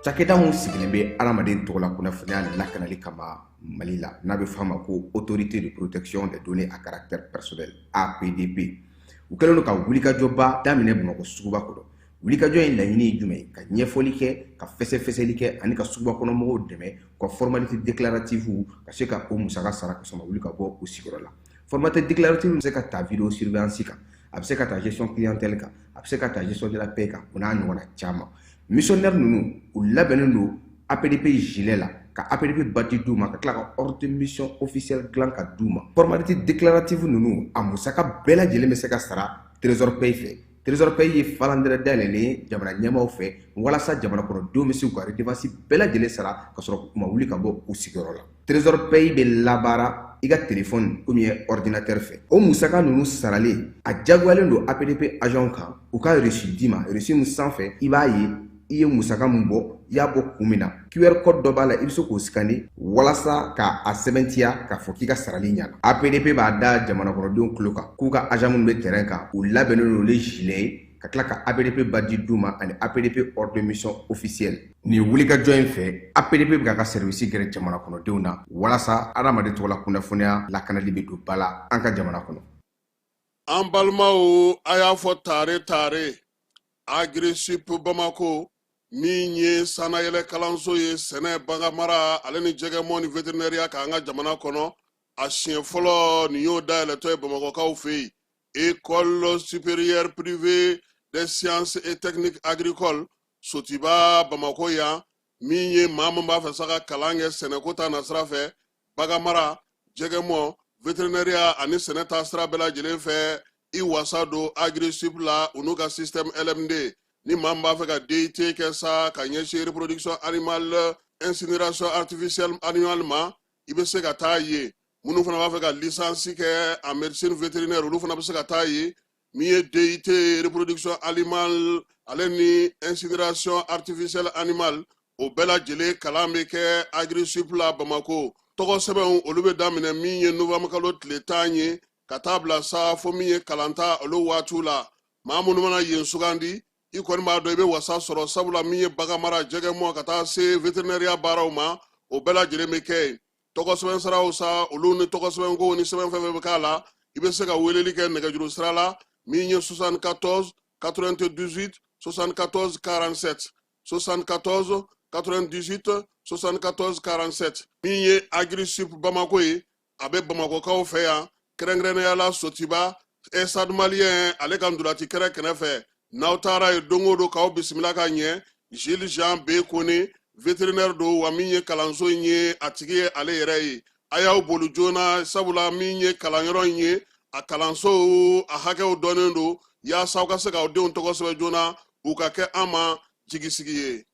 Cakɛda min sigilen bɛ adamaden tɔgɔla kunnafoniya lakanali kama Mali la, n'a bɛ fɔ a ma ko Autorité de protection des données à caractère personnel, APDP, u kɛlen don ka wulikajɔba daminɛ Bamakɔ suguba kɔnɔ. Wulikajɔ in laɲini ye jumɛn ye? Ka ɲɛfɔli kɛ, ka fɛsɛfɛsɛli kɛ ani ka suguba kɔnɔ mɔgɔw dɛmɛ u ka formalité déclarative ka se ka o musaka sara ka sɔrɔ ka wuli ka bɔ u sigiyɔrɔ la. Formalité déclarative bɛ se ka ta vidéo surveillance kan, a bɛ se ka ta gestion clientèle kan, a bɛ se ka ta gestion de la paie kan, o n'a ɲɔgɔnna caman. Missionnaire ninnu, u labɛnnen don APDP gilet la, ka APDP badge d'u ma, ka tila ka ordre de mission officielle dilan ka d'u ma. Formalité déclarative ninnu, a musaka bɛɛ lajɛlen bɛ se ka sara Trésor Paye fɛ. Trésor Paye ye falandɛrɛ dayɛlɛlen ye jamana ɲɛmaaw fɛ walasa jamana kɔnɔdenw bɛ se k'u ka redevance bɛɛ lajɛlen sara ka sɔrɔ u ma wuli ka bɔ u sigiyɔrɔ la. Trésor Paye bɛ labaara i ka téléphone ou bien ordinateur fɛ. O musaka ninnu saralen, a diyagoyalen don APDP agent kan u ka reçu d'i ma. Reçu min sanfɛ, i b'a ye i ye musaka min bɔ, i y'a bɔ kun min na. QR code dɔ b'a la, i bɛ se k'o scanner walasa ka a sɛbɛntiya k'a fɔ k'i ka sarali ɲana. APDP b'a da jamana kɔnɔdenw tulo kan k'u ka agent minnu bɛ terrain kan, u labɛnnen don ni gilet ye, ka tila ka APDP badge d'u ma ani APDP ordre de mission officielle. Nin wulikajɔ in fɛ, APDP bɛ k'a ka service gɛrɛ jamana kɔnɔdenw na walasa adamaden tɔgɔla kunnafoniya lakanali bɛ don ba la an ka jamana kɔnɔ. An balimaw, a y'a fɔ tare tare, Agrisip Bamako min ye sannayɛlɛ kalanso ye sɛnɛ, baganmara ale ni jɛgɛmɔ ni vétérinaire k'an ka jamana kɔnɔ, a siɲɛ fɔlɔ nin y'o dayɛlɛtɔ ye Bamakɔkaw fɛ yen. École supérieure privée des sciences et techniques agricoles Sotiba Bamakɔ yan, min ye maa min b'a fɛ sa ka kalan kɛ sɛnɛko ta nasira fɛ, baganmara, jɛgɛmɔ, vétérinaire ani sɛnɛ ta sira bɛɛ lajɛlen fɛ, i wasa don Agrisip la u n'u ka système LMD. Ni maa min b'a fɛ ka DUT kɛ sa ka ɲɛsin reproduction animale, incinération artificielle animale ma, i bɛ se ka taa yen. Minnu fana b'a fɛ ka licence kɛ en médecine vétérinaire, olu fana bɛ se ka taa yen. Min ye DUT reproduction animale ale ni incinération artificielle animale, o bɛɛ lajɛlen kalan bɛ kɛ Agrisip la Bamako. Tɔgɔ sɛbɛnw, olu bɛ daminɛ min ye novembre kalo tile 10 ye ka taa bila sa fo min ye kalanta olu waatiw la. Maa minnu mana yen sugandi, i kɔni b'a dɔn i bɛ wasa sɔrɔ, sabula min ye baganmara, jɛgɛmɔ ka taa se vétérinaire baaraw ma, o bɛɛ lajɛlen bɛ kɛ yen. Tɔgɔ sɛbɛn siraw sa, olu ni tɔgɔ sɛbɛnko ni sɛbɛn fɛn fɛn bɛ k'a la, i bɛ se ka weleli kɛ nɛgɛjuru sira la min ye 74 98 74 47, 74 98 74 47. Min ye Agrisip Bamako ye, a bɛ Bamakɔkaw fɛ yan, kɛrɛnkɛrɛnnenya la Sotiba, Stade Malien ale ka ntolaci kɛrɛ kɛrɛfɛ. N'aw taara yen don o don, k'aw bisimila ka ɲɛ. Gilles Jean B Kone, vétérinaire don, wa min ye kalanso in ye a tigi ye ale yɛrɛ ye. A y'aw boli joona, sabula min ye kalanyɔrɔ in ye, a kalanso a hakɛw dɔnnen don, yaasa aw ka se k'aw denw tɔgɔ sɛbɛn joona, u ka kɛ an ma jigisigi ye.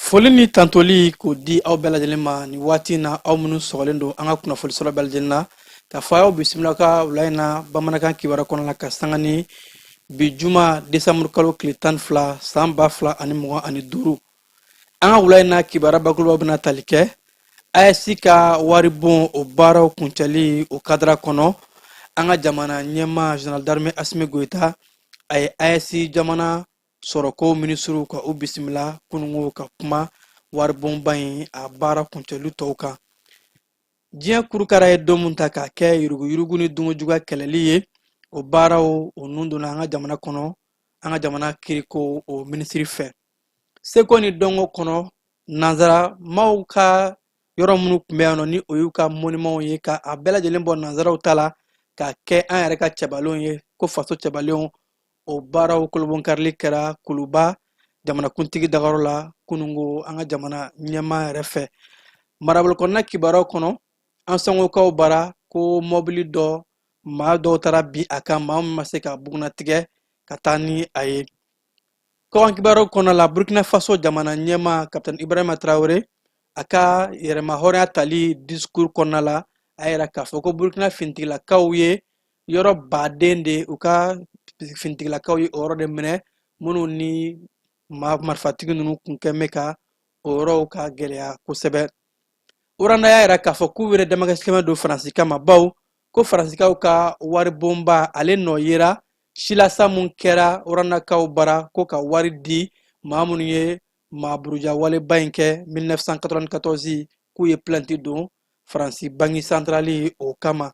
Foli ni tantoli k'o di aw bɛɛ lajɛlen ma nin waati in na, aw minnu sɔgɔlen don an ka kunnafoni sɔrɔ bɛɛ lajɛlen na, k'a fɔ aw bisimila ka wula in na bamanankan kibaruya kɔnɔ la, ka sanga ni bi juma desanburu kalo tile 12 san 2025. An ka wula in na kibaruya bakurubaw bɛna tali kɛ AES ka waribon o baaraw kuncɛli o kadara kɔnɔ. An ka jamana ɲɛmaa général d'armée Asimi Goyita, a ye AES jamana sɔrɔko minisiriw ka u bisimila kununko ka kuma waribonba in a baara kuncɛli tɔw kan. Diɲɛ kurukara ye don min ta k'a kɛ yuruguyurugu ni dunkojuguya kɛlɛli ye, o baaraw o nun donna an ka jamana kɔnɔ, an ka jamana kiriko o minisiri fɛ. Seko ni dɔnko kɔnɔ, nanzaramaw ka yɔrɔ minnu tun bɛ yan nɔ, ni o y'u ka monimanw ye, ka a bɛɛ lajɛlen bɔ nanzaraw ta la ka kɛ an yɛrɛ ka cɛbalenw ye, ko faso cɛbalenw, o baaraw kolobonkarili kɛra Kuluba jamanakuntigi dagayɔrɔ la kunungo an ka jamana ɲɛmaa yɛrɛ fɛ. Marabolo kɔnɔna kibaruyaw kɔnɔ, an sangokaw bara ko mɔbili dɔ Maa dɔw taara bin a kan, maa min ma se ka bugunnatigɛ ka taa ni a ye. Kɔkan kibaruyaw kɔnɔ la, Burkina Faso jamana ɲɛmaa Kapitɛni Ibrahima Traore, a ka yɛrɛmahɔrɔnya tali discours kɔnɔna la, a y'a yira k'a fɔ ko Burkina finitigilakaw ye yɔrɔ baden de, u ka finitigilakaw ye o yɔrɔ de minɛ minnu ni maa marifatigi ninnu kun kɛn bɛ ka o yɔrɔw ka gɛlɛya kosɛbɛ. Rwanda y'a yira k'a fɔ k'u yɛrɛ damakasilen don Faransi kama, bawo ko Faransikaw ka waribonba ale nɔ yera silasa mun kɛra Rwandakaw bara ko ka wari di maa minnu ye maa burujawaleba in kɛ 1994, k'u ye plainte don Faransi banki santarali o kama.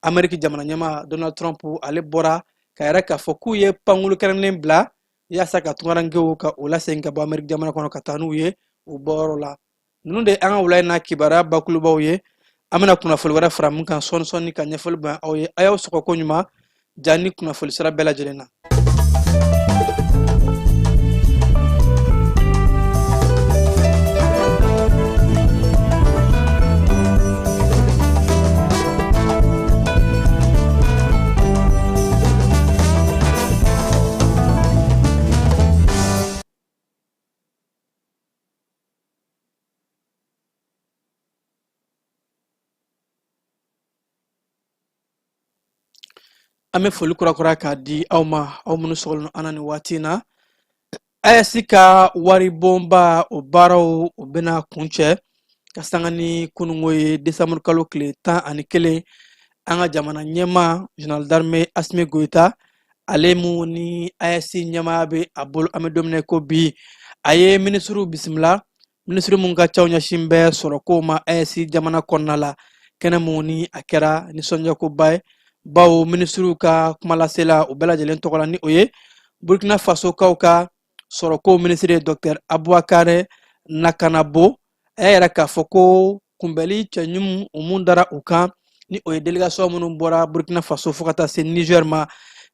Ameriki jamana ɲɛmaa Donald Trump, ale bɔra k'a yira k'a fɔ k'u ye pankulu kɛrɛnkɛrɛnnen bila yaasa ka tunkarankew ka o lasegin ka bɔ Ameriki jamana kɔnɔ ka taa n'u ye u bɔyɔrɔ la. Ninnu de ye an ka wula in na kibaruya bakurubaw ye. An bɛna kunnafoli wɛrɛ fara mun kan sɔɔni sɔɔni ka ɲɛfɔli bonya aw ye. A y'aw sɔgɔ ko ɲuman ja ni kunnafoli sira bɛɛ lajɛlen na. An bɛ foli kurakura k'a di aw ma, aw minnu sɔgɔlen don an na nin waati in na. AES ka waribonba o baaraw o bɛna kuncɛ ka sanga ni kunungo ye, desanburu kalo tile 11. An ka jamana ɲɛmaa général d'armée Asimi Goyita, ale mun ni AES ɲɛmaaya bɛ a bolo an bɛ don min na ko bi, a ye minisiriw bisimila, minisiri mun ka caw ɲɛsin bɛ sɔrɔko ma AES jamana kɔnɔna la. Kɛnɛ mun ni a kɛra nisɔndiyakoba ye, bawo minisiriw ka kumalasela u bɛɛ lajɛlen tɔgɔ la, ni o ye Burkina Fasokaw ka sɔrɔko minisiri ye Dr Abubakar Nakanabo, a y'a yira k'a fɔ ko kunbɛli cɛɲuman o mun dara u kan, ni o ye délégation minnu bɔra Burkina Faso fo ka taa se Niger ma,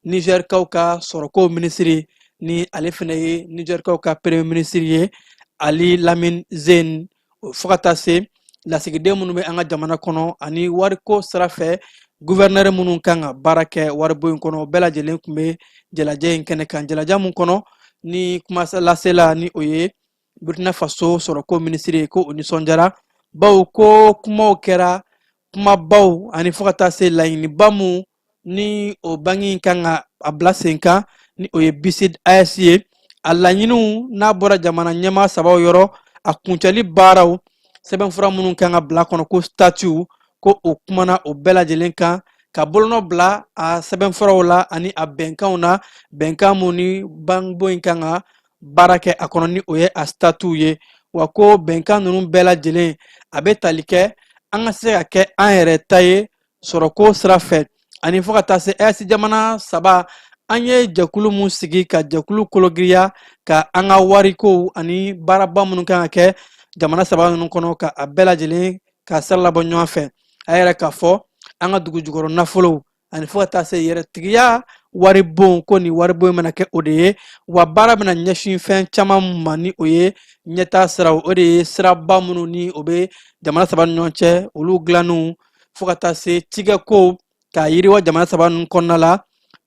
Nigerkaw ka sɔrɔko minisiri ni ale fana ye Nigerkaw ka premier ministre ye Ali Lamine Zeine, fo ka taa se lasigiden minnu bɛ an ka jamana kɔnɔ ani wariko sira fɛ gouverneur minnu kan ka baara kɛ waribon in kɔnɔ, bɛɛ lajɛlen tun bɛ jalajɛ in kɛnɛ kan. Jalajɛ mun kɔnɔ ni kuma lasela, ni o ye Burkina Faso sɔrɔko minisiri ye, ko o nisɔndiyara, bawo ko kumaw kɛra kumabaw ani fo ka taa se laɲiniba mun ni o banki in kan ka a bila sen kan, ni o ye BICID AES ye. A laɲiniw n'a bɔra jamana ɲɛmaa sabaw yɔrɔ, a kuncɛli baaraw sɛbɛnfura minnu kan ka bila kɔnɔ ko statut, ko o kumana o bɛɛ lajɛlen kan ka bolonɔ bila a sɛbɛnfuraw la ani a bɛnkanw na, bɛnkan mun ni banbon in kan ka baara kɛ a kɔnɔ, ni o ye a statut ye. Wa ko bɛnkan ninnu bɛɛ lajɛlen a bɛ tali kɛ an ka se ka kɛ an yɛrɛ ta ye sɔrɔko sira fɛ, ani fo ka taa se AES jamana saba, an ye jɛkulu mun sigi ka jɛkulu kologiriya ka an ka warikow ani baaraba minnu kan ka kɛ jamana saba ninnu kɔnɔ, ka a bɛɛ lajɛlen ka sira labɔ ɲɔgɔn fɛ. A yɛrɛ k'a fɔ an ka dugu jukɔrɔ nafolow ani fo ka taa se yɛrɛtigiya waribon, ko nin waribon in bɛna kɛ o de ye. Wa baara bɛna ɲɛsin fɛn caman ma, ni o ye ɲɛtaa siraw, o de ye siraba minnu ni o bɛ jamana saba ni ɲɔgɔn cɛ, olu dilanniw, fo ka taa se cikɛkow ka yiriwa jamana saba ninnu kɔnɔna la,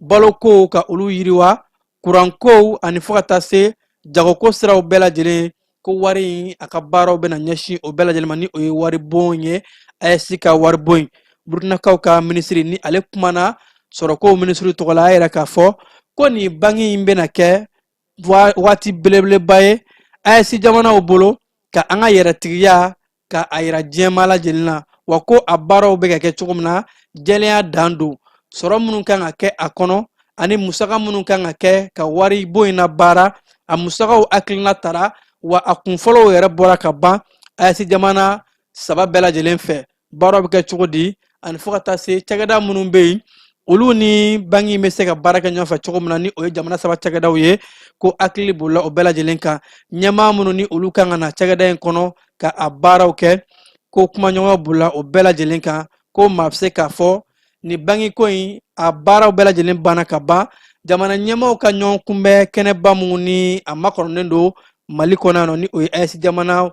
balokow ka olu yiriwa, kurankow ani fo ka taa se jagoko siraw bɛɛ lajɛlen, ko wari in a ka baaraw bɛna ɲɛsin o bɛɛ lajɛlen ma, ni o ye waribon ye, AES ka waribon in. Burukinakaw ka minisiri ni ale kumana sɔrɔko minisiri tɔgɔ la, a y'a yira k'a fɔ ko nin banki in bɛna kɛ waati belebeleba ye AES jamanaw bolo ka an ka yɛrɛtigiya ka a yira diɲɛmaa lajɛlen na. Wa ko a baaraw bɛ ka kɛ cogo min na, jɛlenya dan don. Sɔrɔ minnu kan ka kɛ a kɔnɔ ani musaka minnu kan ka kɛ ka wari bon in na baara, a musakaw hakilina tara, wa a kunfɔlɔw yɛrɛ bɔra ka ban AES jamana saba bɛɛ lajɛlen fɛ. Baaraw bɛ kɛ cogo di ani fo ka taa se cakɛda minnu bɛ yen, olu ni banki bɛ se ka baara kɛ ɲɔgɔn fɛ cogo min na, ni o ye jamana saba cakɛdaw ye, ko hakili bolila o bɛɛ lajɛlen kan. Ɲɛmaa minnu ni olu kan ka na cakɛda in kɔnɔ ka a baaraw kɛ, ko kumaɲɔgɔnya bolila o bɛɛ lajɛlen kan. Ko maa bɛ se k'a fɔ nin banki ko in a baaraw bɛɛ lajɛlen banna ka ban. Jamana ɲɛmaaw ka ɲɔgɔn kunbɛn kɛnɛba mun ni a makɔnɔnen don Mali kɔnɔ yan nɔ, ni o ye AES jamana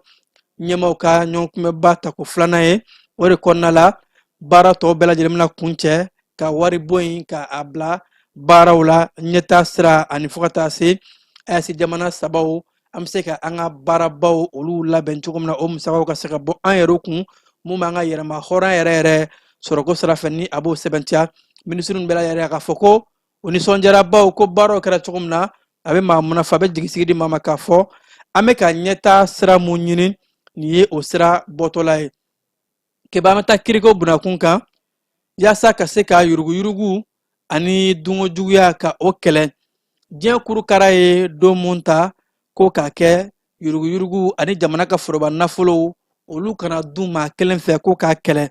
ɲɛmaaw ka ɲɔgɔn kunbɛnba tako filanan ye, o de kɔnɔna la baara tɔw bɛɛ lajɛlen bɛna kuncɛ. ka wari bon in ka a bila baaraw la ɲɛtaa sira ani fo ka taa se AES jamana sabaw, an bɛ se ka an ka baarabaw olu labɛn cogo min na, o musakaw ka se ka bɔ an yɛrɛ kun, mun b'an ka yɛrɛma hɔrɔnya yɛrɛ yɛrɛ sɔrɔko sira fɛ, ni a b'o sɛbɛntiya. Minisiri bɛɛ lajɛlen k'a fɔ ko o nisɔndiyara, bawo ko baaraw kɛra cogo min na, a bɛ maa munafa, a bɛ jigisigi di maa ma k'a fɔ an bɛ ka ɲɛtaa sira mun ɲini, nin ye o sira bɔtɔla ye. Keba, an bɛ taa kiriko bunakun kan yaasa ka se ka yuruguyurugu ani dunkojuguya ka o kɛlɛ. Diɲɛ kurukara ye don mun ta ko k'a kɛ yuruguyurugu ani jamana ka foroba nafolow olu kana dun maa kelen fɛ, ko k'a kɛlɛ,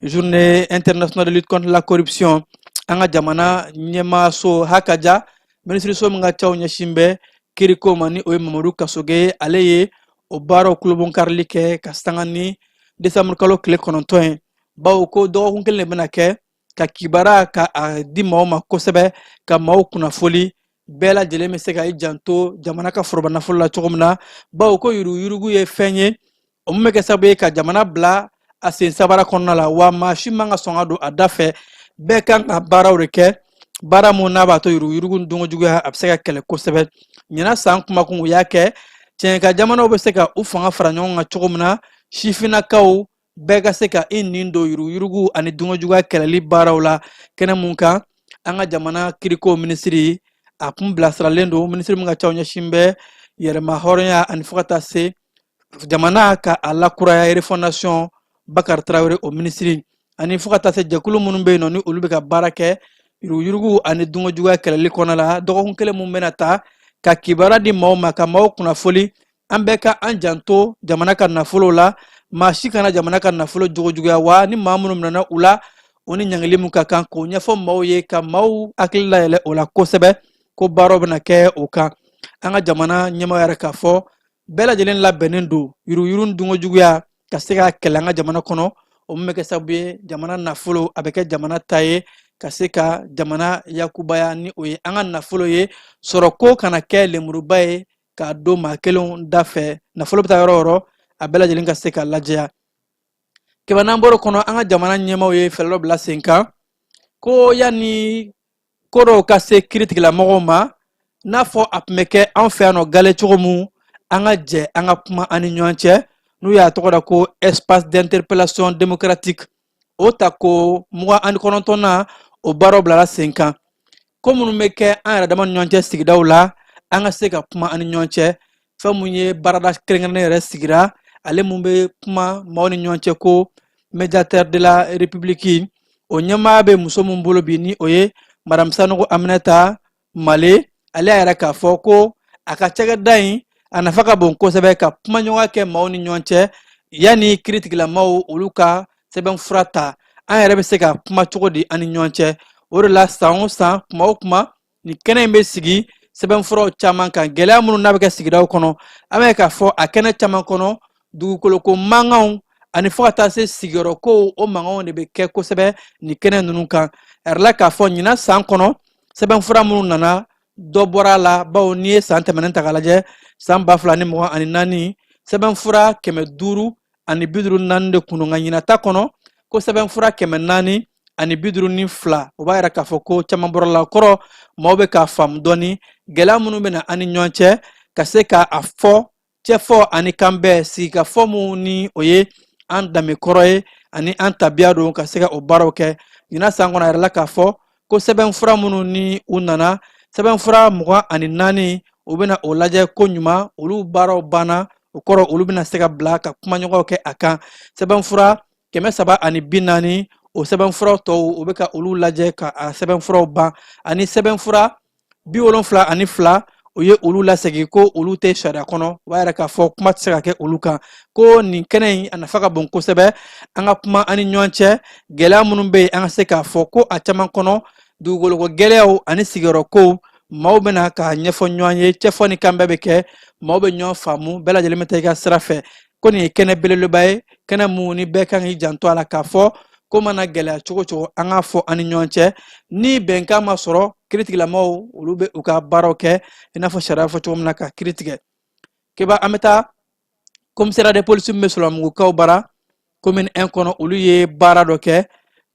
Journée internationale de lutte contre la corruption, an ka jamana ɲɛmaaso hakaja minisiriso min ka caw ɲɛsin bɛ kiriko ma, ni o ye Mamadu Kasoge ye, ale ye o baaraw kulobonkarili kɛ ka sanga ni desanburu kalo tile 9 ye, bawo ko dɔgɔkun kelen de bɛna kɛ ka kibara ka a di maaw ma kosɛbɛ, ka maaw kunnafoli, bɛɛ lajɛlen bɛ se ka i janto jamana ka foroba nafolo la cogo min na, bawo ko yuruguyurugu ye fɛn ye o min bɛ kɛ sababu ye ka jamana bila a sen sabara kɔnɔna la, wa maa si man ka sɔn ka don a da fɛ. Bɛɛ kan ka baaraw de kɛ, baara mun n'a b'a to yuruguyurugu ni dunkojuguya a bɛ se ka kɛlɛ kosɛbɛ. Ɲinan san kumakun, u y'a kɛ cɛɲɛka jamanaw bɛ se ka u fanga fara ɲɔgɔn kan cogo min na, sifinnakaw bɛɛ ka se ka i nin don yuruguyurugu ani dunkojuguya kɛlɛli baaraw la. Kɛnɛ mun kan, an ka jamana kiriko minisiri a kun bilasiralen don, minisiri min ka caw ɲɛsin bɛ yɛrɛma hɔrɔnya ani fo ka taa se jamana ka a lakuraya, refondation, Bakari Tarawele, o minisiri ani fo ka taa se jɛkulu minnu bɛ yen nɔ, ni olu bɛ ka baara kɛ yuruguyurugu ani dunkojuguya kɛlɛli kɔnɔ la, dɔgɔkun kelen mun bɛna ta ka kibaruya di maaw ma, ka maaw kunnafoli, an bɛɛ ka an janto jamana ka nafolo la, maa si kana jamana ka nafolo jogojuguya, wa ni maa minnu minɛna u la, o ni ɲangili mun ka kan, k'o ɲɛfɔ maaw ye, ka maaw hakili layɛlɛ o la kosɛbɛ, ko baaraw bɛna kɛ o kan. An ka jamana ɲɛmaa yɛrɛ k'a fɔ bɛɛ lajɛlen labɛnnen don yuruguyurugu ni dunkojuguya ka se ka kɛlɛ an ka jamana kɔnɔ, o min bɛ kɛ sababu ye jamana nafolo a bɛ kɛ jamana ta ye, ka se ka jamana yakubaya, ni o ye an ka nafolo ye, sɔrɔko kana kɛ lemuruba ye k'a don maa kelenw da fɛ. Nafolo bɛ taa yɔrɔ o yɔrɔ, a bɛɛ lajɛlen ka se ka lajɛya. Keba, n'an bɔr'o kɔnɔ, an ka jamana ɲɛmaaw ye fɛɛrɛ dɔ bila sen kan ko yanni ko dɔw ka se kiiritigɛlamɔgɔw ma, n'a fɔ a tun bɛ kɛ an fɛ yan nɔ gale cogo mun, an ka jɛ an ka kuma an ni ɲɔgɔn cɛ, n'u y'a tɔgɔ da ko espace d'interpellation démocratique. O ta ko 29nan, o baaraw bilara sen kan, ko minnu bɛ kɛ an yɛrɛ dama ni ɲɔgɔn cɛ sigidaw la, an ka se ka kuma an ni ɲɔgɔn cɛ. Fɛn mun ye baarada kɛrɛnkɛrɛnnen yɛrɛ sigira, ale mun bɛ kuma maaw ni ɲɔgɔn cɛ, ko médiateur de la République, o ɲɛmaaya bɛ muso min bolo bi, ni o ye Madame Sanogo Aminata Male, ale y'a yira k'a fɔ ko a ka cakɛda in a nafa ka bon kosɛbɛ ka kumaɲɔgɔnya kɛ maaw ni ɲɔgɔn cɛ yanni kiiritigɛlamaaw olu ka sɛbɛnfura ta, an yɛrɛ bɛ se ka kuma cogo di an ni ɲɔgɔn cɛ. O de la, san o san, kuma o kuma, nin kɛnɛ in bɛ sigi sɛbɛnfuraw caman kan, gɛlɛya minnu n'a bɛ kɛ sigidaw kɔnɔ. An bɛ k'a fɔ a kɛnɛ caman kɔnɔ, dugukoloko mankanw ani fo ka taa se sigiyɔrɔkow, o mankanw de bɛ kɛ kosɛbɛ nin kɛnɛ ninnu kan. A yirala k'a fɔ ɲinan san kɔnɔ, sɛbɛnfura minnu nana, dɔ bɔra a la, bawo n'i ye san tɛmɛnen ta k'a lajɛ, san 2024, sɛbɛnfura 554 de kun don, nka ɲinan ta kɔnɔ, ko sɛbɛnfura 452. O b'a yira k'a fɔ ko caman bɔra la kɔrɔ, maaw bɛ k'a faamu dɔɔni gɛlɛya minnu bɛ na an ni ɲɔgɔn cɛ, ka se ka a fɔ cɛfɔ ani kanbɛn, sigikafɔ mun ni o ye an danbe kɔrɔ ye ani an tabiya don, ka se ka o baaraw kɛ. Ɲinan san kɔnɔ, a yirala k'a fɔ ko sɛbɛnfura minnu ni u nana, sɛbɛnfura 24, u bɛna o lajɛ ko ɲuman, olu baaraw banna, o kɔrɔ olu bɛna se ka bila ka kumaɲɔgɔnw kɛ a kan. Sɛbɛnfura 340, o sɛbɛnfuraw tɔw, u bɛ ka olu lajɛ ka a sɛbɛnfuraw ban, ani sɛbɛnfura 72, o ye olu lasegin ko olu tɛ sariya kɔnɔ, o b'a yira k'a fɔ kuma tɛ se ka kɛ olu kan. Ko nin kɛnɛ in a nafa ka bon kosɛbɛ, an ka kuma an ni ɲɔgɔn cɛ, gɛlɛya minnu bɛ yen, an ka se k'a fɔ ko a caman kɔnɔ, dugukoloko gɛlɛyaw ani sigiyɔrɔkow, maaw bɛna k'a ɲɛfɔ ɲɔgɔn ye, cɛfɔ ni kanbɛn bɛ kɛ, maaw bɛ ɲɔgɔn faamu, bɛɛ lajɛlen bɛ taa i ka sira fɛ. Ko nin ye kɛnɛ belebeleba ye, kɛnɛ mun ni bɛɛ kan k'i janto a la, k'a fɔ ko mana gɛlɛya cogo cogo, an k'a fɔ an ni ɲɔgɔn cɛ. Ni bɛnkan ma sɔrɔ, kiiritigɛlamaaw olu bɛ u ka baaraw kɛ i n'a fɔ sariya fɔ cogo min na, ka kiiri tigɛ. Keba, an bɛ taa commissariat de police min bɛ Sɔlɔmugukaw bara, commune 1 kɔnɔ, olu ye baara dɔ kɛ.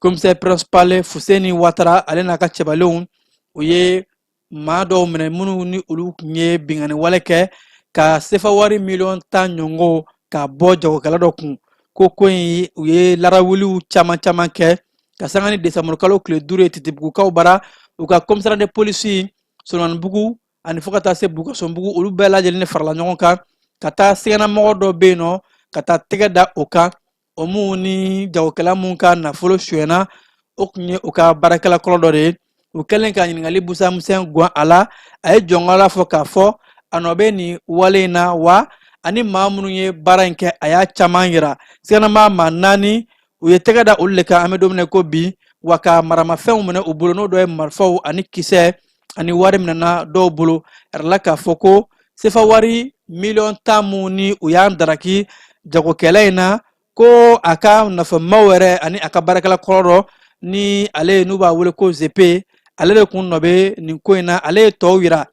Commissaire principal Fuseni Watara, ale n'a ka cɛbalenw, u ye maa dɔw minɛ minnu ni olu tun ye binkanni wale kɛ ka sefa wari miliyɔn 10 ɲɔgɔn ka bɔ jagokɛla dɔ kun. Ko in, u ye larawuliw caman caman kɛ ka sanga ni desanburukalo tile 5 ye Titibugukaw bara, u ka commissariat de police Solomanibugu ani fo ka taa se Bukasɔnbugu, olu bɛɛ lajɛlen de farala ɲɔgɔn kan ka taa siganamɔgɔ dɔ bɛ yen nɔ, ka taa tɛgɛ da o kan, o mun ni jagokɛla mun ka nafolo sonyɛna, o tun ye u ka baarakɛla kɔrɔ dɔ de ye. U kɛlen ka ɲininkali busanmisɛn gwan a la, a ye jɔnkala fɔ k'a fɔ a nɔ bɛ nin wale in na, wa ani maa minnu ye baara in kɛ, a y'a caman yira. Siganama maa naani, u ye tɛgɛ da olu de kan an bɛ don min na ko bi, wa ka maramafɛnw minɛ u bolo, n'o dɔ ye marifaw ani kisɛ ani wari minɛna dɔw bolo. Yɛrɛ k'a fɔ ko sefa wari miliyɔn 10 mun ni u y'an daraki jagokɛla in na, ko a ka nafamaw yɛrɛ ani a ka baarakɛla kɔrɔ dɔ ni ale ye, n'u b'a wele ko Zepe, ale de kun nɔ bɛ nin ko in na. Ale ye tɔw yira.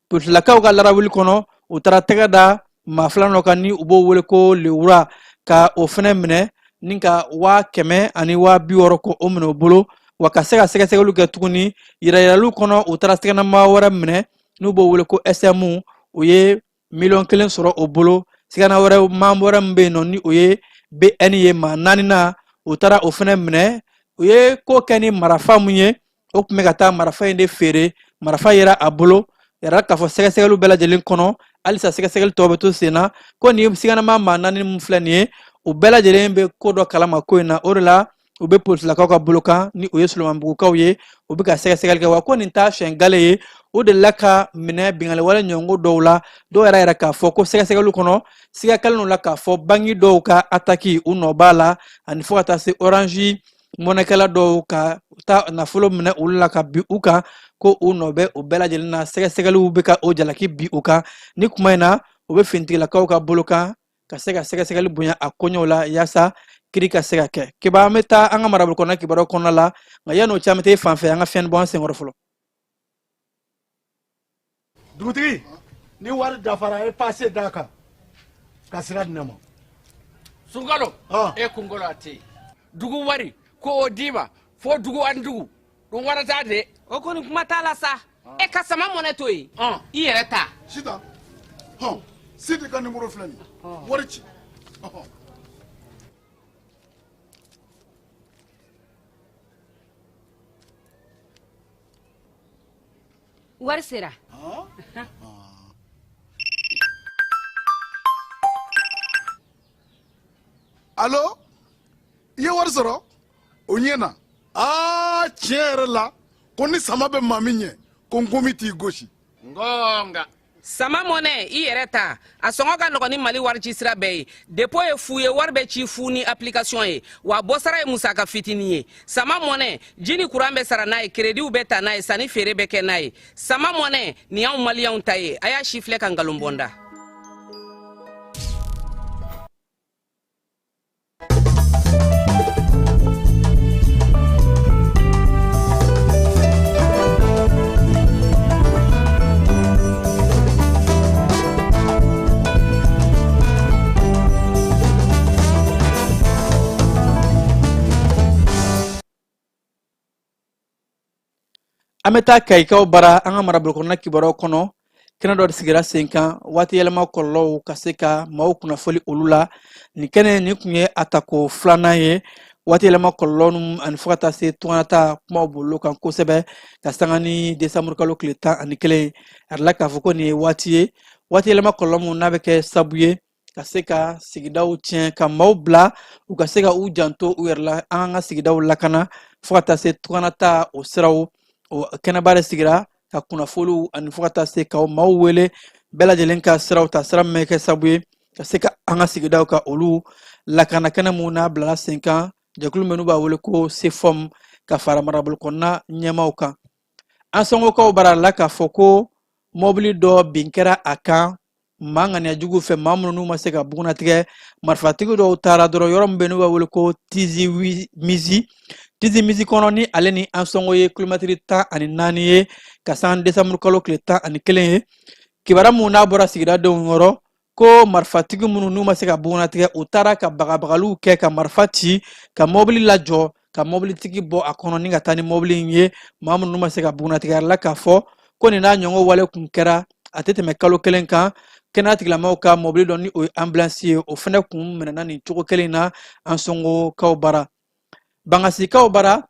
Polisilakaw ka larawuli kɔnɔ, u taara tɛgɛ da maa filanan dɔ kan ni u b'o wele ko Lewura, ka o fɛnɛ minɛ ni ka 100 000 ani 60 000 ko o minɛ o bolo, wa ka se ka sɛgɛsɛgɛliw kɛ tuguni. Yirayiraliw kɔnɔ, u taara siganama wɛrɛ minɛ n'u b'o wele ko SM, u ye miliyɔn 1 sɔrɔ o bolo. Sigana wɛrɛ, maa wɛrɛ min bɛ yen nɔ ni o ye BN ye, maa naaninan, u taara o fɛnɛ minɛ. U ye ko kɛ ni marafa mun ye, o tun bɛ ka taa marafa in de feere, marafa yera a bolo. Yɛrɛ k'a fɔ sɛgɛsɛgɛliw bɛɛ lajɛlen kɔnɔ, halisa sɛgɛsɛgɛli tɔw bɛ to sen na, ko nin siganama maa naani min filɛ nin ye, u bɛɛ lajɛlen bɛ ko dɔ kalama ko in na. O de la u bɛ polisilakaw ka bolo kan, ni o ye Solomanibugukaw ye, u bɛ ka sɛgɛsɛgɛli kɛ. Wa ko nin t'a siɲɛ gale ye, o delila ka minɛ binkanni wale ɲɔgɔnko dɔw la. Dɔw yɛrɛ k'a fɔ ko sɛgɛsɛgɛliw kɔnɔ, siga kɛlen don la k'a fɔ banki dɔw ka ataki, u nɔ b'a la, ani fo ka taa se Orange Money-kɛla dɔw ka taa nafolo minɛ olu la ka bin u kan, ko u nɔ bɛ o bɛɛ lajɛlen na. Sɛgɛsɛgɛliw bɛ ka o jalaki bin u kan. Ni kuma in na, u bɛ finitigilakaw ka bolo kan ka se ka sɛgɛsɛgɛli bonya a koɲɛw la yaasa kiri ka se ka kɛ. Keba, an bɛ taa an ka marabolo kɔnɔna kibaruyaw kɔnɔna la, nka yan'o cɛ, an bɛ taa e fan fɛ, an ka fiɲɛ bɔ an senkɔrɔ fɔlɔ. Dugutigi, ni wari dafara, e pase d'a kan ka sira di ne ma. Sunkalo, e kunkolo a tɛ yen. Dugu wari ko o d'i ma fo dugu ani dugu ɗum warata de. O kɔni, kuma t'a la sa. E ka Sama Money to yen, i yɛrɛ ta. Sitan, hɔn, Sidi ka nimoro filɛ nin ye, wari ci. Ɔhɔn. Wari sera. Alo, i ye wari sɔrɔ o ɲɛ na. Aa, tiɲɛ yɛrɛ la, ko ni sama bɛ maa min ɲɛ, ko nkomi t'i gosi. Ngonga. Sama Money, i yɛrɛ ta, a sɔngɔ ka nɔgɔn ni Mali wari ci sira bɛɛ ye. Dépôt ye fu ye, wari bɛ ci fu ni application ye, wa bɔsara ye musaka fitinin ye. Sama Money, ji ni kuran bɛ sara n'a ye, créditw bɛ ta n'a ye, sanni feere bɛ kɛ n'a ye. Sama Money nin y'anw maliyɛnw ta ye. A y'a si filɛ ka nkalon bɔ n da. An bɛ taa Kayikaw bara, an ka marabolo kɔnɔna kibaruyaw kɔnɔ. Kɛnɛ dɔ de sigira sen kan waati yɛlɛma kɔlɔlɔw ka se ka maaw kunnafoli olu la. Nin kɛnɛ nin kun ye a tako filanan ye. Waati yɛlɛma kɔlɔlɔ ninnu ani fo ka taa se tunganata kumaw bolila kan kosɛbɛ ka sanga ni desanburukalo tile 11. A yirala k'a fɔ ko nin ye waati ye, waati yɛlɛma kɔlɔlɔ mun n'a bɛ kɛ sabu ye ka se ka sigidaw tiɲɛ, ka maaw bila u ka se ka u janto u yɛrɛ la, an ka sigidaw lakana, fo ka taa se tunganata o siraw. O kɛnɛba de sigira ka kunnafoliw ani fo ka taa se ka maaw wele bɛɛ lajɛlen ka siraw ta, sira min bɛ kɛ sababu ye ka se ka an ka sigidaw ka olu lakana. Kɛnɛ mun n'a bilala sen kan, jɛkulu min n'u b'a wele ko CFOM, ka fara marabolo kɔnɔna ɲɛmaaw kan. Ansongokaw bara la k'a fɔ ko mɔbili dɔ bin kɛra a kan maa ŋaniya jugu fɛ, maa minnu n'u ma se ka bugunnatigɛ. Marifatigi dɔw taara dɔrɔn yɔrɔ min bɛ n'u b'a wele ko Tizi Mizi, Tizi Mizi kɔnɔ, ni ale ni Ansongo ye kilomɛtiri 14 ye, ka san desanburu kalo tile 11 ye. Kibaruya mun n'a bɔra sigidadenw yɔrɔ, ko marifatigi minnu n'u ma se ka bugunnatigɛ, u taara ka bagabagaliw kɛ, ka marifa ci, ka mɔbili lajɔ. Ka mɔbilitigi bɔ a kɔnɔ ni ka taa ni mɔbili in ye, maa minnu ma se ka bugunnatigɛ la k'a fɔ ko nin n'a ɲɔgɔn wale kun kɛra, a tɛ tɛmɛ kalo kelen kan. Kɛnɛya tigilamaaw ka mɔbili dɔ, ni o ye ambulance ye, o fɛnɛ kun minɛna nin cogo kelen na Ansongokaw bara. Bangasikaw bara,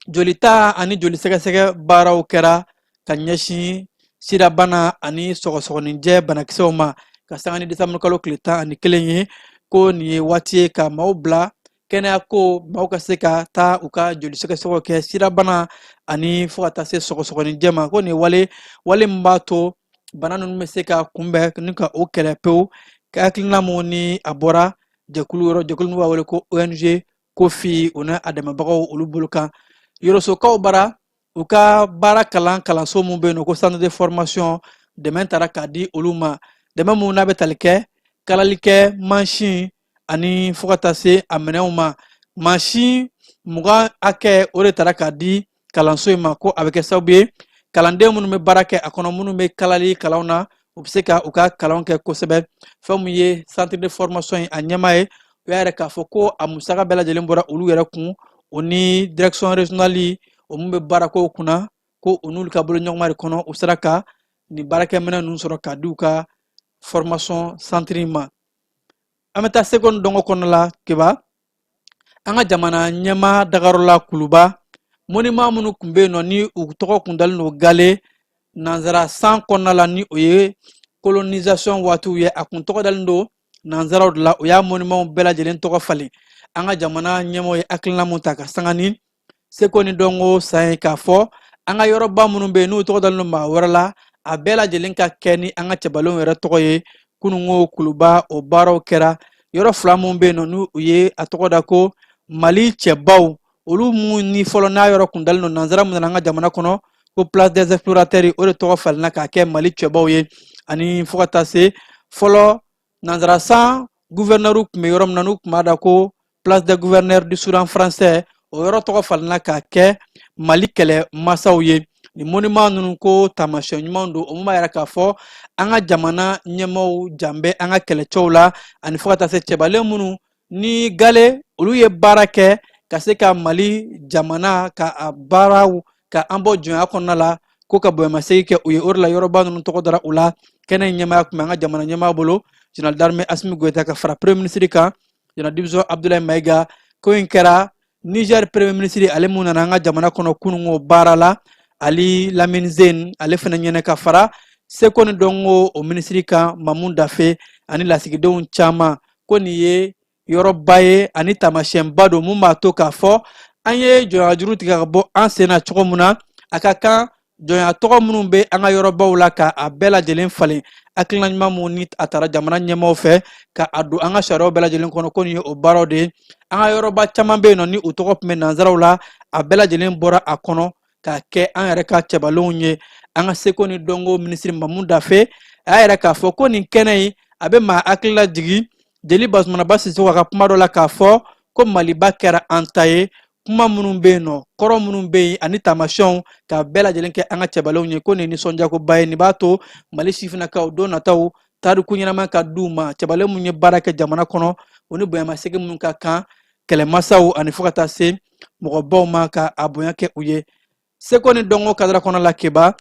jolita ani joli sɛgɛsɛgɛ baaraw kɛra ka ɲɛsin sidabana ani sɔgɔsɔgɔninjɛ banakisɛw ma ka sanga ni desanburukalo tile 11 ye. Ko nin ye waati ye ka maaw bila kɛnɛya ko maaw ka se ka taa u ka joli sɛgɛsɛgɛw kɛ sidabana ani fo ka taa se sɔgɔsɔgɔninjɛ ma. Ko nin ye wale min b'a to bana ninnu bɛ se ka kunbɛn ni ka o kɛlɛ pewu. Hakilina mun ni a bɔra jɛkulu yɔrɔ, jɛkulu min b'a wele ko ONG Kofi, o n'a dɛmɛbagaw olu bolo kan. Yɔrɔsokaw bara, u ka baara kalan kalanso min bɛ yen nɔ ko centre de formation, dɛmɛ taara k'a di olu ma, dɛmɛ mun n'a bɛ tali kɛ kalalikɛ mansin ani fo ka taa se a minɛnw ma. Mansin 20 hakɛ, o de taara k'a di kalanso in ma, ko a bɛ kɛ sababu ye kalanden minnu bɛ baara kɛ a kɔnɔ, minnu bɛ kalali kalanw na, u bɛ se ka u ka kalanw kɛ kosɛbɛ. Fɛn min ye centre de formation ye, a ɲɛmaa ye, u y'a yɛrɛ k'a fɔ ko a musaka bɛɛ lajɛlen bɔra olu yɛrɛ kun, o ni direction régionale o min bɛ baarakow kunna, ko u n'olu ka boloɲɔgɔnma de kɔnɔ, u sera ka nin baarakɛminɛn ninnu sɔrɔ k'a di u ka formation centre in ma. An bɛ taa seko ni dɔnko kɔnɔna la. Keba, an ka jamana ɲɛmaa dagayɔrɔ la Kuluba, monument minnu tun bɛ yen nɔ, ni u tɔgɔ kun dalen don gale nanzara san kɔnɔna la, ni o ye colonisation waatiw ye, a kun tɔgɔ dalen don nanzaraw de la, o y'a monumentw bɛɛ lajɛlen tɔgɔ falen. An ka jamana ɲɛmaaw ye hakilina mun ta ka sanga ni seko ni dɔnko san ye, k'a fɔ an ka yɔrɔba minnu bɛ yen, n'u tɔgɔ dalen don maa wɛrɛ la, a bɛɛ lajɛlen ka kɛ ni an ka cɛbalenw yɛrɛ tɔgɔ ye. Kununko Kuluba, o baaraw kɛra. Yɔrɔ fila minnu bɛ yen nɔ, n'u ye a tɔgɔ da ko Mali cɛbaw, olu mun ni fɔlɔ n'a yɔrɔ kun dalen don nanzara mun nana an ka jamana kɔnɔ ko place des explorateurs, o de tɔgɔ falenna k'a kɛ Mali cɛbaw ye. Ani fo ka taa se fɔlɔ nanzara san gouverneur tun bɛ yɔrɔ min na, n'u tun b'a da ko place des gouverneurs du Soudan français, o yɔrɔ tɔgɔ falenna k'a kɛ Mali kɛlɛ masaw ye. Nin monument ninnu, ko taamasiyɛn ɲuman don, o mun b'a yira k'a fɔ an ka jamana ɲɛmaaw jan bɛ an ka kɛlɛcɛw la, ani fo ka taa se cɛbalen minnu ni gale olu ye baara kɛ ka se ka Mali jamana ka a baaraw ka an bɔ jɔnya kɔnɔna la, ko ka bonyamasegin kɛ u ye. O de la yɔrɔba ninnu tɔgɔ dara u la. Kɛnɛ in ɲɛmaaya tun bɛ an ka jamana ɲɛmaa bolo, général d'armée Assimi Goïta, ka fara premier ministre kan, général division Abdoulaye Maïga. Ko in kɛra Niger premier ministre, ale mun nana an ka jamana kɔnɔ kununko baara la, Ali Lamine Zeine, ale fana ɲɛnɛ, ka fara seko ni dɔnko o minisiri kan, Mamu Dafe, ani lasigidenw caman. Ko nin ye yɔrɔba ye ani taamasiyɛnba don mun b'a to k'a fɔ an ye jɔnya juru tigɛ ka bɔ an sen na cogo min na, a ka kan jɔnya tɔgɔ minnu bɛ an ka yɔrɔbaw la, ka a bɛɛ lajɛlen falen. Hakilina ɲuman mun ni a taara jamana ɲɛmaaw fɛ ka a don an ka sariyaw bɛɛ lajɛlen kɔnɔ, ko nin ye o baaraw de ye. An ka yɔrɔba caman bɛ yen nɔ, ni u tɔgɔ tun bɛ nanzaraw la, a bɛɛ lajɛlen bɔra a kɔnɔ k'a kɛ an yɛrɛ ka cɛbalenw ye. An ka seko ni dɔnko minisiri Mamu Dafe a y'a yɛrɛ k'a fɔ ko nin kɛnɛ in, a bɛ maa hakili lajigin jeli Bazumanaba Sisoko ka kuma dɔ la, k'a fɔ ko Maliba kɛra an ta ye. Kuma minnu bɛ yen nɔ, kɔrɔ minnu bɛ yen, ani taamasiyɛnw, k'a bɛɛ lajɛlen kɛ an ka cɛbalenw ye, ko nin nisɔndiyakoba ye. Nin b'a to Mali sifinnakaw don nataw tariku ɲɛnama ka d'u ma, cɛbalen minnu ye baara kɛ jamana kɔnɔ, o ni bonyamasegin minnu ka kan kɛlɛmasaw ani fo ka taa se mɔgɔbaw ma, ka a bonya kɛ u ye. Seko ni dɔnko kadara kɔnɔ la, Keba,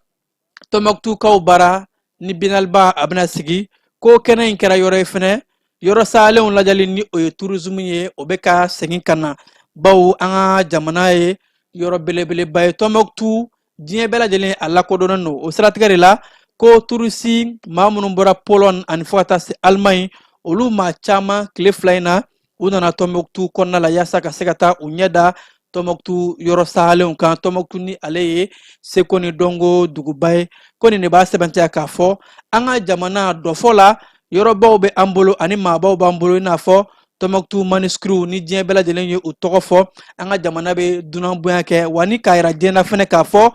Tɔnbɔkutukaw bara ni biennaleba a bɛna sigi, ko kɛnɛ in kɛra yɔrɔ ye fɛnɛ, yɔrɔ salenw lajɛli, ni o ye tourisme ye, o bɛ ka segin ka na, bawo an ka jamana ye yɔrɔ belebeleba ye. Tɔnbɔkutu, diɲɛ bɛɛ lajɛlen a lakodɔnnen don. O siratigɛ de la, ko turisi maa minnu bɔra Pologne ani fo ka taa se Allemagne, olu maa caman, tile 2 in na, u nana Tɔnbɔkutu kɔnɔna la yaasa ka se ka taa u ɲɛ da Tɔnbɔkutu yɔrɔ salenw kan. Tɔnbɔkutu ni ale ye seko ni dɔnko duguba ye, ko nin de b'a sɛbɛntiya k'a fɔ an ka jamana dɔfɔ la, yɔrɔbaw bɛ an bolo ani maabaw b'an bolo, i n'a fɔ Tɔnbɔkutu manuscrits, ni diɲɛ bɛɛ lajɛlen ye u tɔgɔ fɔ, an ka jamana bɛ dunan bonya kɛ. Wa ni k'a yira diɲɛ na fɛnɛ k'a fɔ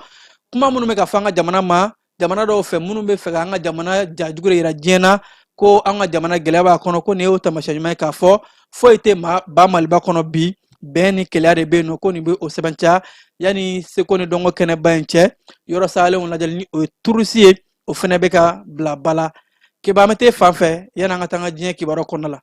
kuma minnu bɛ ka fɔ an ka jamana ma jamana dɔw fɛ, minnu bɛ fɛ k'an ka jamana jajugu de yira diɲɛ na ko an ka jamana gɛlɛya b'a kɔnɔ, ko nin y'o taamasiyɛn ɲuman ye k'a fɔ foyi tɛ maa ba Maliba kɔnɔ bi, bɛn ni kelenya de bɛ yen nɔ. Ko nin bɛ o sɛbɛntiya. Yanni seko ni dɔnko kɛnɛba in cɛ, yɔrɔ salenw lajɛli, ni o ye turisi ye, o fɛnɛ bɛ ka bila ba la. Keba, an bɛ t'e fan fɛ yanni an ka taa an ka diɲɛ kibaruyaw kɔnɔna la.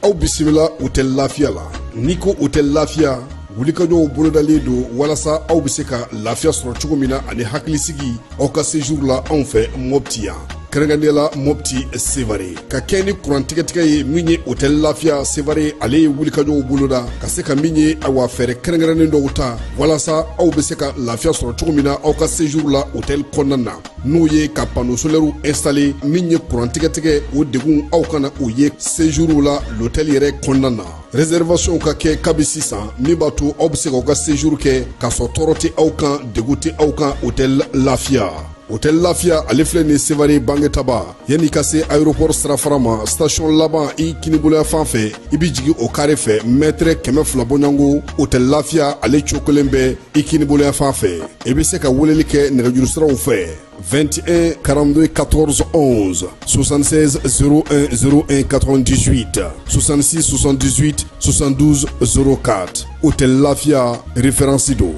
Aw bisimila Hôtel Lafiya la. N'i ko Hôtel Lafiya, wulikajɔw bolodalen don walasa aw bɛ se ka lafiya sɔrɔ cogo min na ani hakilisigi aw ka séjour la anw fɛ Mopti yan, kɛrɛnkɛrɛnnenya la Mopti Sevare. Ka kɛ ni kuran tigɛtigɛ ye min ye, Hôtel Lafiya Sevare ale ye wulikajɔw boloda ka se ka min ye, awa, fɛɛrɛ kɛrɛnkɛrɛnnen dɔw ta walasa aw bɛ se ka lafiya sɔrɔ cogo min na aw ka séjour la hôtel kɔnɔna na, n'o ye ka panneau solaire installé. Min ye kuran tigɛtigɛ, o degun aw kana o ye séjour la l'hôtel yɛrɛ kɔnɔna na. Réservation ka kɛ kabi sisan, min b'a to aw bɛ se k'aw ka séjour kɛ k'a sɔrɔ tɔɔrɔ tɛ aw kan, degun tɛ aw kan. Hôtel Lafiya, Hôtel Lafiya ale filɛ nin Sevare Bangetaba, yanni ka se aéroport sirafara ma, station laban i kiniboloya fan fɛ, i bɛ jigin o carré fɛ, mètre 200 bɔɲɔgɔnko, Hôtel Lafiya ale cokolen bɛ i kiniboloya fan fɛ. I bɛ se ka weleli kɛ nɛgɛjuru siraw fɛ: 21 42 14 11, 76 01 01 98, 66 78 72 04. Hôtel Lafiya, référence don.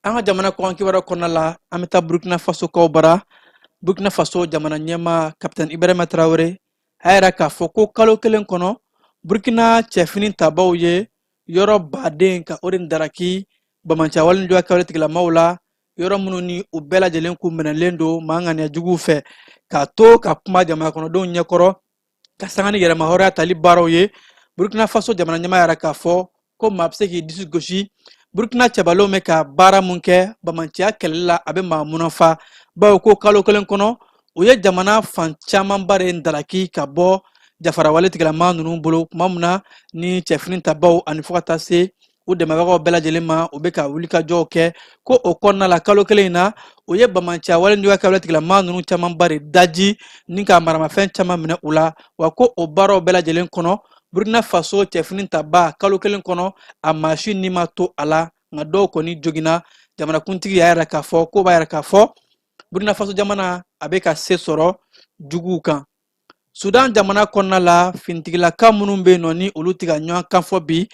An ka jamana kɔkan kibaruya kɔnɔna la, an bɛ taa Burkina Faso kaw bara. Burkina Faso jamana ɲɛmaa Kapitɛni Ibrahima Tarawele a y'a yira k'a fɔ ko kalo kelen kɔnɔ, Burkina cɛfini tabaw ye yɔrɔ baden ka o de daraki banbaanciya wale juguya kɛwale tigilamaw la, yɔrɔ minnu ni u bɛɛ lajɛlen k'u minɛlen don maa ŋaniya juguw fɛ. K'a to ka kuma jamana kɔnɔdenw ɲɛkɔrɔ ka sanga ni yɛrɛmahɔrɔnya tali baaraw ye, Burkina Faso jamana ɲɛmaa y'a yira k'a fɔ ko maa bɛ se k'i disi gosi Burkina cɛbalenw bɛ ka baara mun kɛ banbaanciya kɛlɛli la, a bɛ maa munafa, bawo ko kalo kelen kɔnɔ u ye jamana fan camanba de daraki ka bɔ jafarawale tigilama ninnu bolo, tuma min na ni cɛfini tabaw ani fo ka taa se u dɛmɛbagaw bɛɛ lajɛlen ma, u bɛ ka wulikajɔw kɛ. Ko o kɔnɔna la, kalo kelen in na, u ye banbaanciya wale juguya kɛwale tigilama ninnu camanba de daji ni ka maramafɛn caman minɛ u la. Wa ko o baaraw bɛɛ lajɛlen kɔnɔ, Burkina Faso cɛfini taba kalo kelen kɔnɔ, a maa si ni ma to a la, nka dɔw kɔni joginna. Jamanakuntigi y'a yira k'a fɔ ko b'a yira k'a fɔ Burkina Faso jamana a bɛ ka se sɔrɔ juguw kan. Sudan jamana kɔnɔna la, finitigilaka minnu bɛ yen nɔ ni olu tɛ ka ɲɔgɔn kan fɔ bi,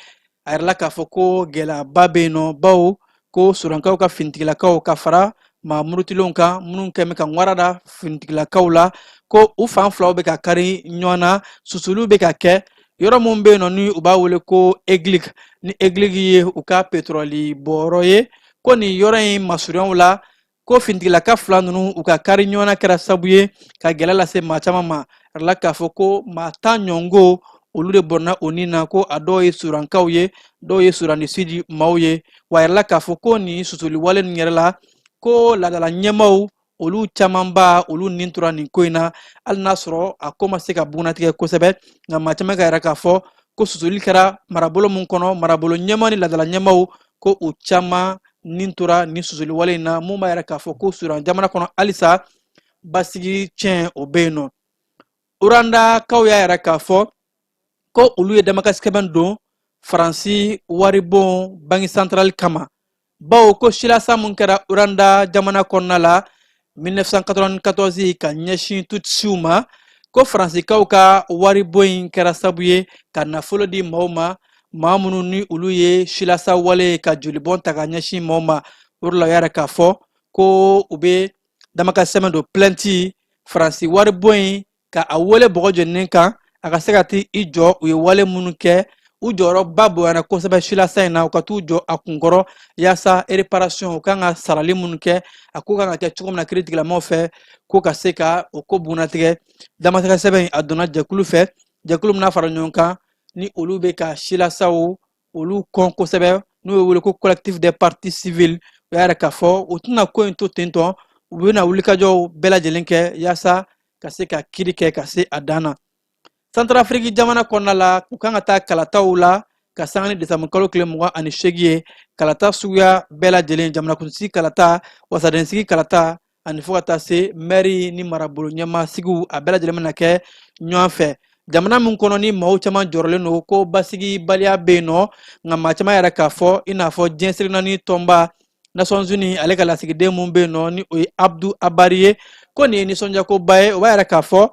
a yirala k'a fɔ ko gɛlɛyaba bɛ yen nɔ, bawo ko sudankaw ka finitigilakaw ka fara maa murutilenw kan minnu kɛn bɛ ka ŋwara da finitigilakaw la, ko u fan filaw bɛ ka kari ɲɔgɔn na, susuliw bɛ ka kɛ yɔrɔ min bɛ yen nɔ ni u b'a wele ko Heglig, ni Heglig ye u ka petrɔli bɔyɔrɔ ye. Ko nin yɔrɔ in masurunyaw la, ko finitigilaka fila ninnu u ka kari ɲɔgɔn na kɛra sabu ye ka gɛlɛya lase maa caman ma. A yirala k'a fɔ ko maa 10 ɲɔgɔnko olu de bɔnna o ni na, ko a dɔw ye sudankaw ye, dɔw ye Sudan du Sud maaw ye. Wa a yirala k'a fɔ ko nin susuli wale nin yɛrɛ la, ko laadala ɲɛmaaw olu camanba olu ni tora nin ko in na, hali n'a sɔrɔ a ko ma se ka bugunnatigɛ kosɛbɛ. Nka maa caman k'a yira k'a fɔ ko susuli kɛra marabolo mun kɔnɔ, marabolo ɲɛmaa ni laadala ɲɛmaaw, ko u caman ni tora nin susuli wale in na, mun b'a yira k'a fɔ ko Sudan jamana kɔnɔ halisa basigi tiɲɛ o bɛ yen nɔ. Urandakaw y'a yira k'a fɔ ko olu ye damakasi don Faransi waribon Banque centrale kama, bawo ko silasa mun kɛra Uranda jamana kɔnɔna la 1994 ka ɲɛsin Tutsiw ma, ko Faransikaw ka waribon in kɛra sabu ye ka nafolo di maaw ma, maa minnu ni olu ye silasa wale ka jolibɔn ta ka ɲɛsin maaw ma. O de la u y'a yira k'a fɔ ko u bɛ damakasi sɛbɛn don, plainte, Faransi waribon in, ka a wele bɔgɔ jeninen kan a ka se ka t'i jɔ. U ye wale minnu kɛ, u jɔyɔrɔba bonyana kosɛbɛ silasa in na, u ka t'u jɔ a kunkɔrɔ yaasa réparation u kan ka sarali minnu kɛ, a ko kan ka kɛ cogo min na kiiritigɛlamaw fɛ, ko ka se ka o ko bugunnatigɛ. Damakasi sɛbɛn in a donna jɛkulu fɛ, jɛkulu min n'a fara ɲɔgɔn kan ni olu bɛ ka silasaw olu kɔn kosɛbɛ, n'u ye wele ko Collectif des parties civiles. U y'a yira k'a fɔ u tɛna ko in to ten tɔ, u bɛna wulikajɔw bɛɛ lajɛlen kɛ yaasa ka se ka kiri kɛ ka se a dan na. Santarafiriki jamana kɔnɔna la, u kan ka taa kalataw la ka sanga ni desanburu kalo tile 28 ye. Kalata suguya bɛɛ lajɛlen, jamanakuntigi kalata, wasadensigi kalata, ani fo ka taa se mɛri ni marabolo ɲɛmaa sigiw, a bɛɛ lajɛlen bɛna kɛ ɲɔgɔn fɛ jamana min kɔnɔ ni maaw caman jɔrɔlen don ko basigibaliya bɛ yen nɔ. Nka maa caman yɛrɛ k'a fɔ, i n'a fɔ diɲɛ seleke naani tɔnba Nations Unies ale ka lasigiden mun bɛ yen nɔ ni o ye Abdu Abari ye, ko nin ye nisɔndiyakoba ye. O b'a yira k'a fɔ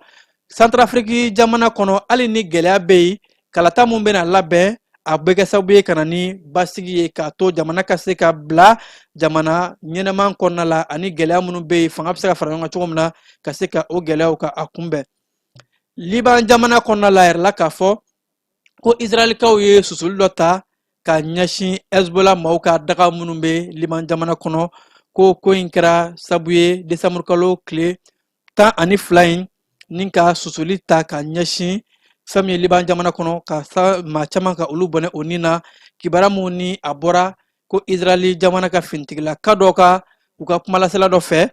Santarafiriki jamana kɔnɔ, hali ni gɛlɛya bɛ yen, kalata mun bɛna labɛn A bɛ kɛ sababu ye ka na ni basigi ye, k'a to jamana ka se ka bila jamana ɲɛnɛman kɔnɔna la, ani gɛlɛya minnu bɛ yen, fanga bɛ se ka fara ɲɔgɔn kan cogo min na ka se ka o gɛlɛyaw ka a kunbɛn. Liban jamana kɔnɔna la, a yirala k'a fɔ ko Israɛlikaw ye susuli dɔ ta ka ɲɛsin Hezbollah maaw ka daga minnu bɛ Liban jamana kɔnɔ, ko ko in kɛra sabu ye desanburukalo tile 12 in ni ka susuli ta ka ɲɛsin fɛn min ye Liban jamana kɔnɔ, ka sa maa caman ka olu bɔnɛ o ni na. Kibaruya mun ni a bɔra ko Israɛli jamana ka finitigilaka dɔ ka u ka kumalasela dɔ fɛ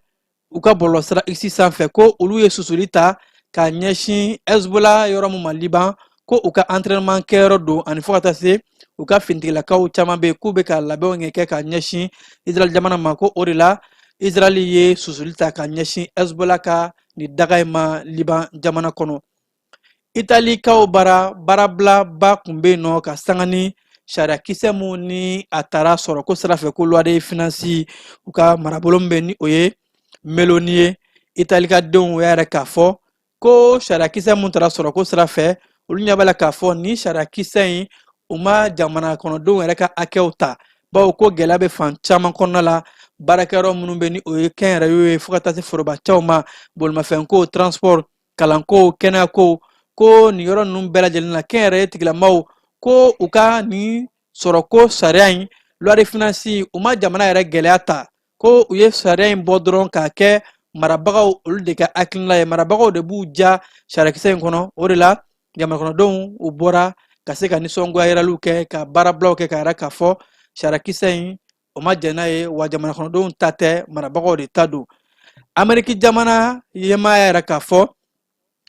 u ka bɔlɔlɔsira X sanfɛ, ko olu ye susuli ta ka ɲɛsin Hezbollah yɔrɔ min ma Liban, ko u ka entraînement kɛyɔrɔ don, ani fo ka taa se u ka finitigilakaw caman bɛ yen k'u bɛ ka labɛnw kɛ ka ɲɛsin Israɛl jamana ma, ko o de la Israɛl ye susuli ta ka ɲɛsin Hezbollah ka nin daga in ma Liban jamana kɔnɔ. Italikaw bara baarabilaba kun bɛ yen nɔ ka sanga ni sariyakisɛ mun ni a taara sɔrɔ ko sira fɛ, ko loi de finance, u ka marabolo min bɛ ni o ye Meloni ye. Itali ka denw y'a yɛrɛ k'a fɔ ko sariyakisɛ mun taara sɔrɔ ko sira fɛ, olu ɲɛ b'a la k'a fɔ ni sariyakisɛ in, u ma jamana kɔnɔdenw yɛrɛ ka hakɛw ta, bawo ko gɛlɛya bɛ fan caman kɔnɔna la, baarakɛyɔrɔ minnu bɛ ni o ye kɛnyɛrɛye ye, fo ka taa se forobacaw ma, bolimafɛnko, transport, kalanko, kɛnɛyako, ko nin yɔrɔ ninnu bɛɛ lajɛlen na, kɛnyɛrɛye tigilamaw ko u ka nin sɔrɔko sariya in, loi de finance, u ma jamana yɛrɛ gɛlɛya ta, ko u ye sariya in bɔ dɔrɔn k'a kɛ marabagaw olu de ka hakilina ye, marabagaw de b'u ja sariyakisɛ in kɔnɔ. O de la jamanakɔnɔdenw u bɔra ka se ka nisɔngoya yiraliw kɛ, ka baarabilaw kɛ, ka yira k'a fɔ sariyakisɛ in, o ma jɛn n'a ye, wa jamana kɔnɔdenw ta tɛ, marabagaw de ta don. Ameriki jamana ɲɛmaaya yɛrɛ k'a fɔ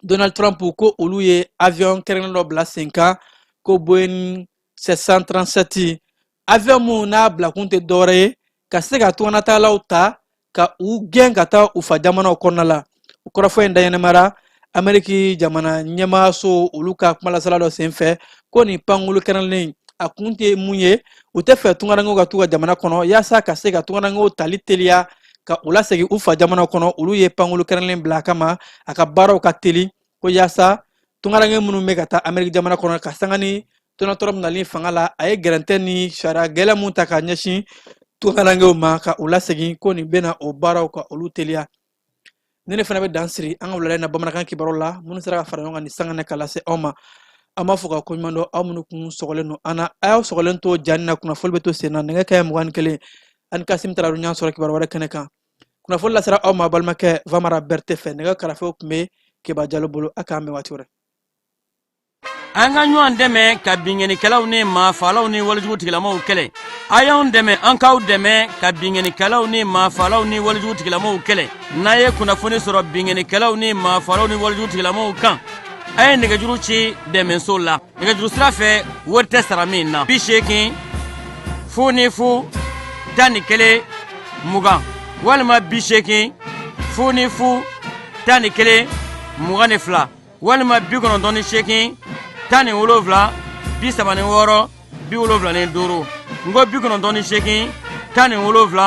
Donald Trump ko olu ye avion kɛrɛnkɛrɛn dɔ bila sen kan, ko Boeing 737 avion mun n'a bilakun tɛ dɔwɛrɛ ye ka se ka tunganatagalaw ta ka u gɛn ka taa u fa jamanaw kɔnɔna la. O kɔrɔfɔ in daɲɛnɛmara Ameriki jamana ɲɛmaaso olu ka kumalasela dɔ sen fɛ, ko nin pankulu kɛrɛnkɛrɛnnen a kun tɛ mun ye, u tɛ fɛ tungarankew ka t'u ka jamana kɔnɔ. Yaasa ka se ka tungarankew tali teliya ka u lasegin u fa jamana kɔnɔ, olu ye pankulu kɛrɛnkɛrɛnnen bila a kama, a ka baaraw ka teli, ko yaasa tungaranke minnu bɛ ka taa Ameriki jamana kɔnɔ, ka sanga ni Donald Trump nali fanga la, a ye gɛrɛntɛ ni sariya gɛlɛn mun ta ka ɲɛsin tungarankew ma ka u lasegin, ko nin bɛna o baaraw ka olu teliya. Ni ne fana bɛ dan siri an ka wulada in na bamanankan kibaru la minnu sera ka fara ɲɔgɔn kan ni sanga ka lase aw ma. An b'a fɔ ka koɲuman dɔn aw minnu kun sɔgɔlen don an na. A y'aw sɔgɔlen to jani na, kunnafoli bɛ to sen na nɛgɛ kaɲɛ 21. Ani Kasim Tarawele ɲɔgɔn sɔrɔ kibaru wɛrɛ kɛnɛ kan. Kunnafoli lasera aw ma balimakɛ Vamara Berete fɛ, nɛgɛ karafew tun bɛ Keba Jalo bolo. A k'an bɛn waati wɛrɛ. An ka ɲɔgɔn dɛmɛ ka binkannikɛlaw ni maafaalaw ni walejugu tigilamaw kɛlɛ. A y'anw dɛmɛ, an k'aw dɛmɛ ka binkannikɛlaw ni maafaalaw ni walejugu tigilamaw kɛlɛ. N'a ye kunnafoni sɔrɔ binkannikɛlaw ni maafaalaw ni walejugu tigilamaw kan, a ye nɛgɛjuru ci dɛmɛso la nɛgɛjuru sira fɛ, wari tɛ sara min na: 80 00 11 20 walima 80 00 11 22 walima 98 17 36 75. N ko 98 17 36 45.